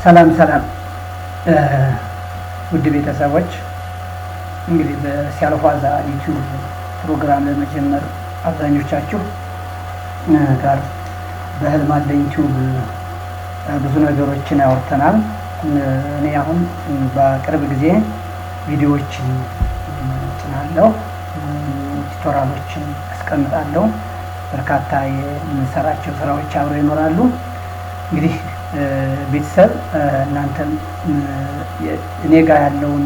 ሰላም ሰላም ውድ ቤተሰቦች፣ እንግዲህ በሲያልፏዛ ዩቲዩብ ፕሮግራም ለመጀመር አብዛኞቻችሁ ጋር በህልም አለኝ ዩቲዩብ ብዙ ነገሮችን ያወርተናል። እኔ አሁን በቅርብ ጊዜ ቪዲዮዎችን ጭናለሁ፣ tutorial ኦችን አስቀምጣለሁ። በርካታ የምንሰራቸው ስራዎች አብረው ይኖራሉ። እንግዲህ ቤተሰብ፣ እናንተም እኔ ጋር ያለውን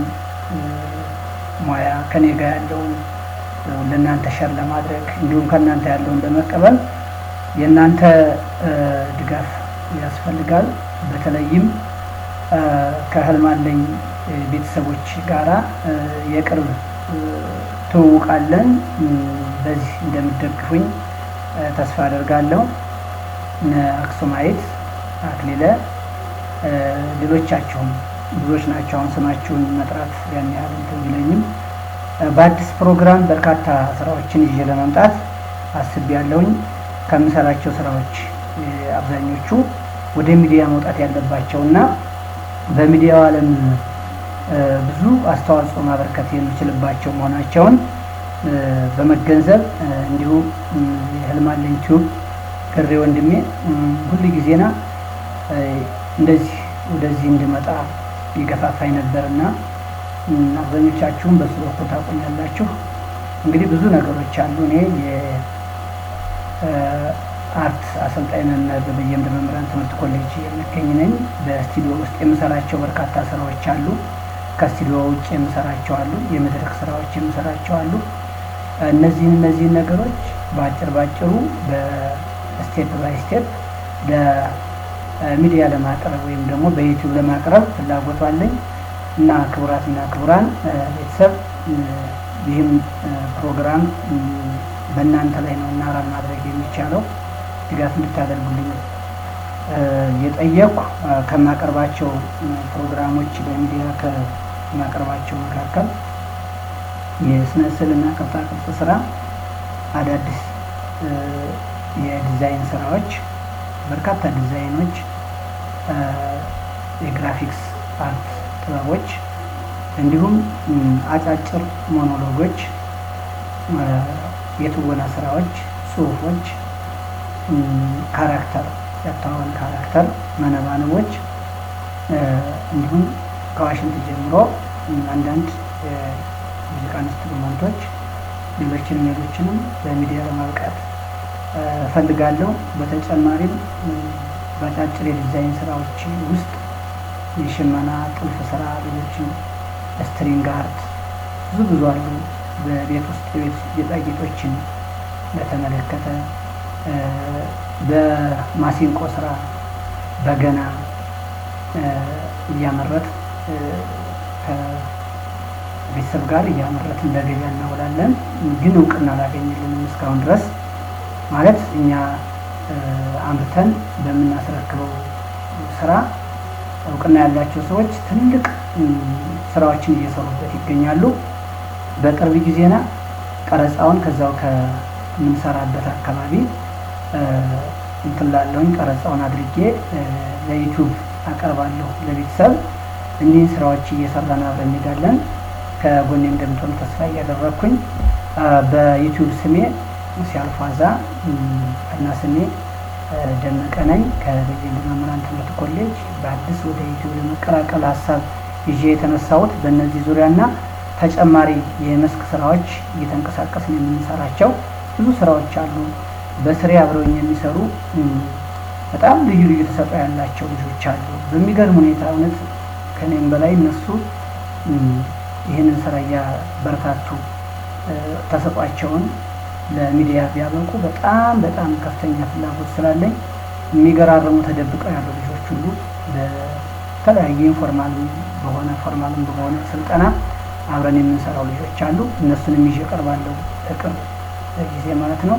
ሙያ፣ ከኔ ጋር ያለውን ለእናንተ share ለማድረግ እንዲሁም ከእናንተ ያለውን ለመቀበል የእናንተ ድጋፍ ያስፈልጋል። በተለይም ከህልም አለኝ ቤተሰቦች ጋራ የቅርብ ትውውቅ አለን። በዚህ እንደምትደግፉኝ ተስፋ አደርጋለሁ። አክሱማይት አክሊለ፣ ሌሎቻችሁም ብዙዎች ናቸው። አሁን ስማችሁን መጥራት ያን ያህል እንትን ቢለኝም በአዲስ ፕሮግራም በርካታ ስራዎችን ይዤ ለመምጣት አስቤያለሁኝ። ከምሰራቸው ስራዎች አብዛኞቹ ወደ ሚዲያ መውጣት ያለባቸው እና በሚዲያው ዓለም ብዙ አስተዋጽኦ ማበርከት የምችልባቸው መሆናቸውን በመገንዘብ፣ እንዲሁ የህልም አለኝ ቲዩብ ግሬ ወንድሜ ሁል ጊዜና እንደዚህ ወደዚህ እንድመጣ ይገፋፋኝ ነበር እና አብዛኞቻችሁም በሱ በኩል ታውቁኛላችሁ። እንግዲህ ብዙ ነገሮች አሉ። እኔ የ art አሰልጣኝ መምህር በበየምድ መምህራን ትምህርት ኮሌጅ የምገኝ ነኝ። በስቱዲዮ ውስጥ የምሰራቸው በርካታ ስራዎች አሉ። ከስቱዲዮ ውጭ የምሰራቸው አሉ። የመድረክ ስራዎች የምሰራቸው አሉ። እነዚህን ነገሮች በአጭር ባጭሩ በ step by step ለሚዲያ ለማቅረብ ወይም ደግሞ በዩቲዩብ ለማቅረብ ፍላጎቱ አለኝ። እና ክቡራትና ክቡራን ቤተሰብ፣ ይህም ፕሮግራም በእናንተ ላይ ነው እና run ማድረግ የሚቻለው፣ ድጋፍ እንድታደርጉልኝ እየጠየቅኩ፣ ከማቀርባቸው ፕሮግራሞች፣ በሚዲያ ከማቀርባቸው መካከል የስነ ስዕልና ቅርጻ ቅርጽ ስራ፣ አዳዲስ የዲዛይን ስራዎች፣ በርካታ ዲዛይኖች፣ የ graphics art ጥበቦች፣ እንዲሁም አጫጭር monologue ኦች፣ የትወና ስራዎች፣ ጽሁፎች፣ character ያተዋወን character መነባንቦች፣ እንዲሁም ከዋሽንት ጀምሮ አንዳንድ ሙዚቃ instrument ኦች፣ ሌሎችንም ሌሎችንም በሚዲያ ለማብቃት እፈልጋለሁ። በተጨማሪም በአጫጭር የዲዛይን ስራዎች ውስጥ የሽመና ጥልፍ ስራ፣ ሌሎችም string art ብዙ ብዙ አሉ። በቤት ውስጥ የቤት ውስጥ ጌጣጌጦችን በተመለከተ፣ በማሲንቆ ስራ፣ በገና እያመረትን ከቤተሰብ ጋር እያመረትን ለገበያ እናውላለን። ግን እውቅና አላገኘልንም እስካሁን ድረስ። ማለት እኛ አምርተን በምናስረክበው ስራ እውቅና ያላቸው ሰዎች ትልቅ ስራዎችን እየሰሩበት ይገኛሉ። በቅርብ ጊዜና ቀረጻውን ከዛው ከምንሰራበት አካባቢ እንትን ላለውኝ ቀረጻውን አድርጌ ለዩቲዩብ አቀርባለሁ ለቤተሰብ። እኒህን ስራዎች እየሰራን አብረን እንሄዳለን። ከጎኔ እንደምትሆኑ ተስፋ እያደረግኩኝ፣ በዩቲዩብ ስሜ ሲያልፏዛ እና ስሜ ደመቀ ነኝ። ከበየነ መምህራን ትምህርት ኮሌጅ በአዲስ ወደ ዩቲዩብ ለመቀላቀል ሀሳብ ይዤ የተነሳሁት በእነዚህ ዙሪያና ተጨማሪ የመስክ ስራዎች እየተንቀሳቀስን የምንሰራቸው ብዙ ስራዎች አሉ። በስሬ አብረውኝ የሚሰሩ በጣም ልዩ ልዩ ተሰጥኦ ያላቸው ልጆች አሉ። በሚገርም ሁኔታ እውነት ከኔም በላይ እነሱ ይህንን ስራ እያበረታቱ ተሰጧቸውን ለሚዲያ ቢያበቁ በጣም በጣም ከፍተኛ ፍላጎት ስላለኝ፣ የሚገራርሙ ተደብቀው ያሉ ልጆች ሁሉ በተለያየ informal በሆነ formal ም በሆነ ስልጠና አብረን የምንሰራው ልጆች አሉ። እነሱንም ይዤ እቀርባለሁ በቅርብ ጊዜ ማለት ነው።